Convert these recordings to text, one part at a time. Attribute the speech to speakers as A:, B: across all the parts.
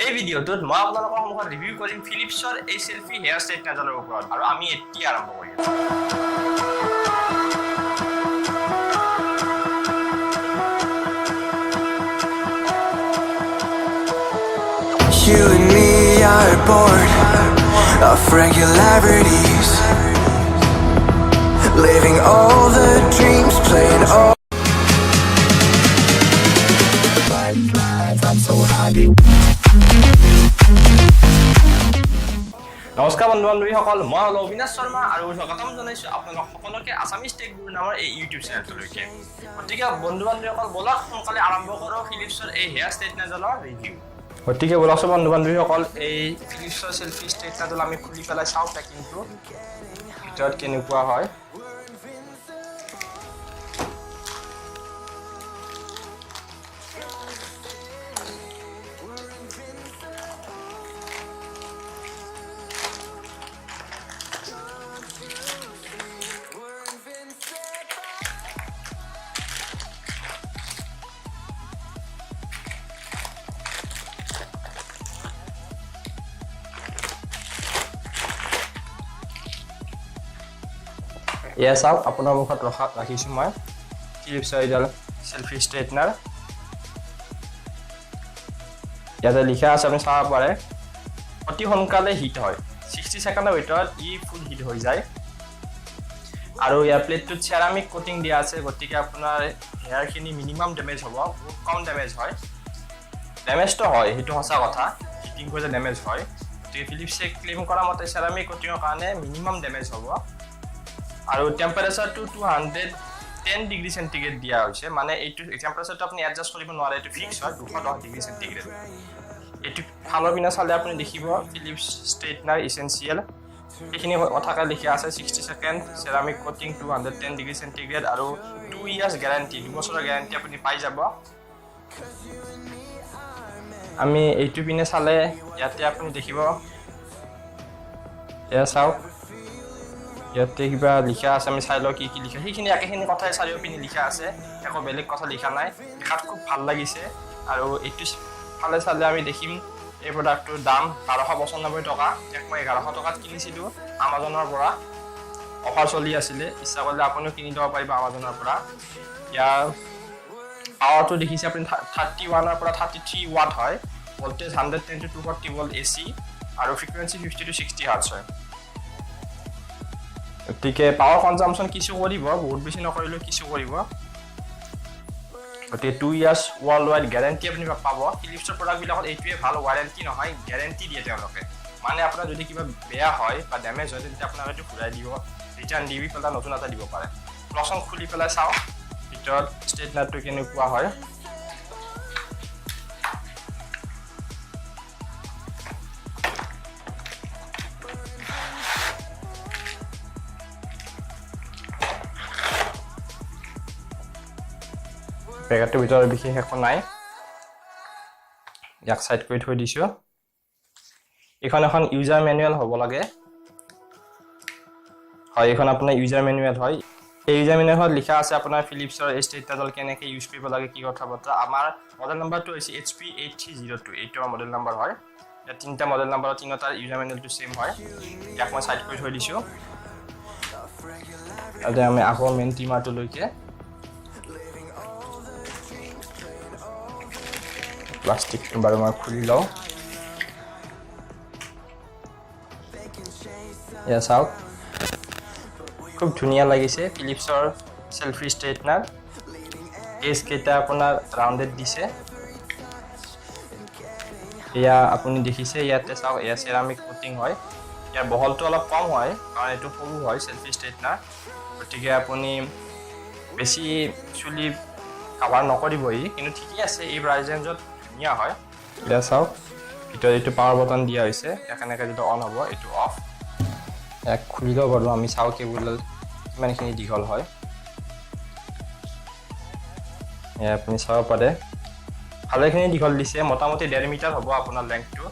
A: এই ভিডিঅ'টোত মই আপোনালোকৰ সন্মুখত ৰিভিউ কৰিম ফিলিপছৰ এই চেল্ফি হেয়াৰ ষ্ট্ৰেইটনাৰডালৰ ওপৰত আৰু আমি এতিয়া আৰম্ভ কৰিম।
B: You and me are bored of regularities, living all the dreams, playing all. I'm so happy.
A: নমস্কাৰ বন্ধু বান্ধৱীসকল, মই হ'লো অবিনাশ শৰ্মা আৰু স্বাগতম জনাইছোঁ আপোনালোক সকলোকে আছামিজ টেক গুৰু নামৰ এই ইউটিউব চেনেলটোলৈকে। গতিকে বন্ধু বান্ধৱীসকল, ব'লক সোনকালে আৰম্ভ কৰোঁ ফিলিপছৰ এই হেয়াৰ ষ্ট্ৰেইটনাৰডালৰ ৰিভিউ। গতিকে ব'লকচোন বন্ধু বান্ধৱীসকল, এই ফিলিপছৰ চেল্ফি ষ্ট্ৰেইটনাৰডাল আমি খুলি পেলাই চাওঁ পেকিংটো ভিতৰত কেনেকুৱা হয়। এয়া চাওক, আপোনাৰ মুখত ৰাখিছোঁ মই ফিলিপছৰ এইডাল চেল্ফি ষ্ট্ৰেইটনাৰ। ইয়াতে লিখা আছে, আপুনি চাব পাৰে, অতি সোনকালে হিট হয়, 60 ছেকেণ্ডৰ ভিতৰত ই ফুল হিট হৈ যায়। আৰু ইয়াৰ প্লেটটোত চেৰামিক কোটিং দিয়া আছে, গতিকে আপোনাৰ হেয়াৰখিনি মিনিমাম ডেমেজ হ'ব, বহুত কম ডেমেজ হয়। ডেমেজটো হয়, সেইটো সঁচা কথা, হিটিং কৰিলে ডেমেজ হয়। গতিকে ফিলিপছে ক্লেইম কৰা মতে চেৰামিক কোটিঙৰ কাৰণে মিনিমাম ডেমেজ হ'ব। আৰু টেম্পাৰেচাৰটো 210 ডিগ্ৰী চেণ্টিগ্ৰেড দিয়া হৈছে, মানে এইটো টেম্পাৰেচাৰটো আপুনি এডজাষ্ট কৰিব নোৱাৰে, এইটো ফিক্স হয় 210 ডিগ্ৰী চেণ্টিগ্ৰেড। এইটো ফালৰ পিনে চালে আপুনি দেখিব ফিলিপছ ষ্ট্ৰেইটনাৰ ইচেঞ্চিয়েল, সেইখিনি কথাকে লিখা আছে। 60 second, ceramic coating, 210 degree centigrade আৰু 2 ইয়াৰ্ছ গেৰাণ্টি, 2 বছৰৰ গেৰাণ্টি আপুনি পাই যাব। আমি এইটো পিনে চালে ইয়াতে আপুনি দেখিব, এয়া চাওক, ইয়াতে কিবা লিখা আছে, আমি চাই লওঁ কি কি লিখা। সেইখিনি একেখিনি কথাই চাৰিওপিনে লিখা আছে, একো বেলেগ কথা লিখা নাই। দেখাত খুব ভাল লাগিছে। আৰু এইটো ফালে চালে আমি দেখিম এই প্ৰডাক্টটোৰ দাম 1295 টকা। ইয়াক মই 1100 টকাত কিনিছিলোঁ আমাজনৰ পৰা, অফাৰ চলি আছিলে। ইচ্ছা কৰিলে আপুনিও কিনি ল'ব পাৰিব আমাজনৰ পৰা। ইয়াৰ পাৱাৰটো দেখিছে আপুনি, 31ৰ পৰা 33 ৱাট হয়, voltage 110 to 240 volt AC আৰু frequency 50 to 60 hertz হয়। গতিকে পাৱাৰ কনজামশ্যন কিছু কৰিব, বহুত বেছি নকৰিলেও কিছু কৰিব। গতিকে 2 ইয়াৰ্ছ ৱৰ্ল্ড ৱাইড গেৰেণ্টি আপুনি পাব। ফিলিপছৰ প্ৰডাক্টবিলাকত এইটোৱে ভাল, ৱাৰেণ্টি নহয়, গেৰেণ্টি দিয়ে তেওঁলোকে। মানে আপোনাৰ যদি কিবা বেয়া হয় বা ডেমেজ হয়, তেন্তে আপোনাক এইটো ঘূৰাই দিব, ৰিটাৰ্ণ দি পেলাই নতুন এটা দিব পাৰে। ব'লকচোন খুলি পেলাই চাওঁ ভিতৰত ষ্ট্ৰেইটনাৰটো কেনেকুৱা হয়। পেকেটটোৰ ভিতৰত বিশেষ একো নাই, ইয়াক ছাইড কৰি থৈ দিছোঁ। এইখন এখন ইউজাৰ মেনুৱেল হ'ব লাগে। হয়, এইখন আপোনাৰ ইউজাৰ মেনুৱেল হয়। এই ইউজাৰ মেনুৱেলত লিখা আছে আপোনাৰ ফিলিপছৰ এই ষ্ট্ৰেইটনাৰডাল কেনেকৈ ইউজ কৰিব লাগে, কি কথা বতৰা। আমাৰ মডেল নাম্বাৰটো হৈছে HP 8302, এইটো আমাৰ মডেল নাম্বাৰ হয়। ইয়াত তিনিটা মডেল নাম্বাৰৰ তিনিটাৰ ইউজাৰ মেনুৱেলটো ছেইম হয়। ইয়াক মই ছাইড কৰি থৈ দিছোঁ। তাতে আমি আকৌ মেইন ট্ৰিমাৰটোলৈকে। প্লাষ্টিকটো বাৰু মই খুলি লওঁ। এয়া চাওক, খুব ধুনীয়া লাগিছে ফিলিপছৰ চেল্ফি ষ্ট্ৰেইটনাৰ। কেইটা আপোনাৰ ৰাউণ্ডেড দিছে। এয়া আপুনি দেখিছে, ইয়াতে চাওক, এয়া চেৰামিক কোটিং হয়। ইয়াৰ বহলটো অলপ কম হয়, কাৰণ এইটো সৰু হয় চেল্ফি ষ্ট্ৰেইটনাৰ, গতিকে আপুনি বেছি চুলি কাভাৰ নকৰিব ই, কিন্তু ঠিকেই আছে, এই প্ৰাইচ ৰেঞ্জত ধুনীয়া হয়। এতিয়া চাওক, ভিতৰত এইটো পাৱাৰ বটন দিয়া হৈছে, ইয়াক এনেকৈ যিটো অন হ'ব, এইটো অফ। ইয়াক খুলি লওঁ বাৰু, আমি চাওঁ কেবুলডাল কিমানখিনি দীঘল হয়। এয়া আপুনি চাব পাৰে, ভালেখিনি দীঘল দিছে, মোটামুটি 1.5 মিটাৰ হ'ব আপোনাৰ লেংথটো।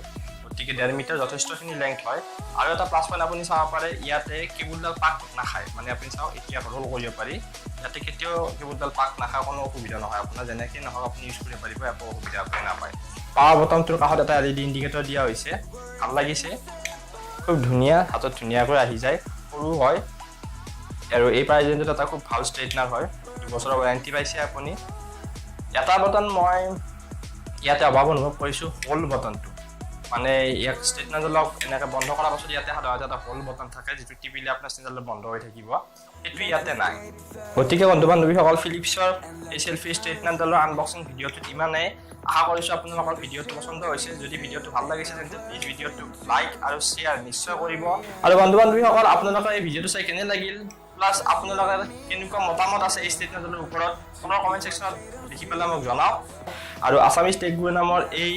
A: গতিকে 1.5 মিটাৰ যথেষ্টখিনি লেংথ হয়। আৰু এটা প্লাছ পইণ্ট আপুনি চাব পাৰে, ইয়াতে কেবুলডাল পাক নাখায়। মানে আপুনি চাওক, এতিয়া ৰোল কৰিব পাৰি, ইয়াতে কেতিয়াও কেবুলডাল পাক নাখায়, কোনো অসুবিধা নহয় আপোনাৰ। যেনেকৈ নহওক আপুনি ইউজ কৰিব পাৰিব, একো অসুবিধা আপুনি নাপায়। পাৱাৰ বটনটোৰ কাষত এটা এলইডি ইণ্ডিকেটৰ দিয়া হৈছে। ভাল লাগিছে, খুব ধুনীয়া, হাতত ধুনীয়াকৈ আহি যায়, সৰু হয়। আৰু এই প্ৰাইচ ৰেঞ্জত এটা খুব ভাল ষ্ট্ৰেইটনাৰ হয়। 2 বছৰৰ ৱাৰেণ্টি পাইছে আপুনি। এটা বটন মই ইয়াতে অভাৱ অনুভৱ কৰিছোঁ, হোল্ড বটনটো। মানে ইয়াক ষ্ট্ৰেইটনাৰডালক এনেকৈ বন্ধ কৰাৰ পাছত ইয়াতে সাধাৰণতে এটা হোল্ড বটন থাকে, যিটো টিপিলে আপোনাৰ ষ্ট্ৰেইটনাৰডাল বন্ধ হৈ থাকিব। সেইটো ইয়াতে নাই। গতিকে বন্ধু বান্ধৱীসকল, ফিলিপছৰ এই চেল্ফি ষ্ট্ৰেইটনাৰডালৰ আনবক্সিং ভিডিঅ'টোত ইমানেই। আশা কৰিছোঁ আপোনালোকৰ ভিডিঅ'টো পচন্দ হৈছে। যদি ভিডিঅ'টো ভাল লাগিছে, তেন্তে প্লিজ ভিডিঅ'টো লাইক আৰু শ্বেয়াৰ নিশ্চয় কৰিব। আৰু বন্ধু বান্ধৱীসকল, আপোনালোকৰ এই ভিডিঅ'টো চাই কেনে লাগিল, প্লাছ আপোনালোকৰ কেনেকুৱা মতামত আছে এই ষ্ট্ৰেইটনাৰডালৰ ওপৰত, তলৰ কমেণ্ট ছেকশ্যনত লিখি পেলাই মোক জনাওক। আৰু আছামিজ টেক গুৰু নামৰ এই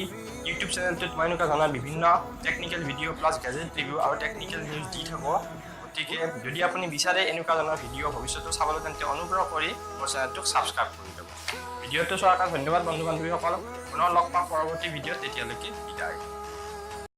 A: ইউটিউব চেনেলটোত মই এনেকুৱা ধৰণৰ বিভিন্ন technical video plus gadget review আৰু টেকনিকেল নিউজ দি থাকোঁ। গতিকে যদি আপুনি বিচাৰে এনেকুৱা ধৰণৰ ভিডিঅ' ভৱিষ্যতেও চাবলৈ, তেন্তে অনুগ্ৰহ কৰি মোৰ চেনেলটোক ছাবস্ক্ৰাইব কৰি ল'ব। ভিডিঅ'টো চোৱাৰ কাৰণে ধন্যবাদ বন্ধু বান্ধৱীসকল। পুনৰ লগ পাম পৰৱৰ্তী ভিডিঅ'ত। তেতিয়ালৈকে বিদায়।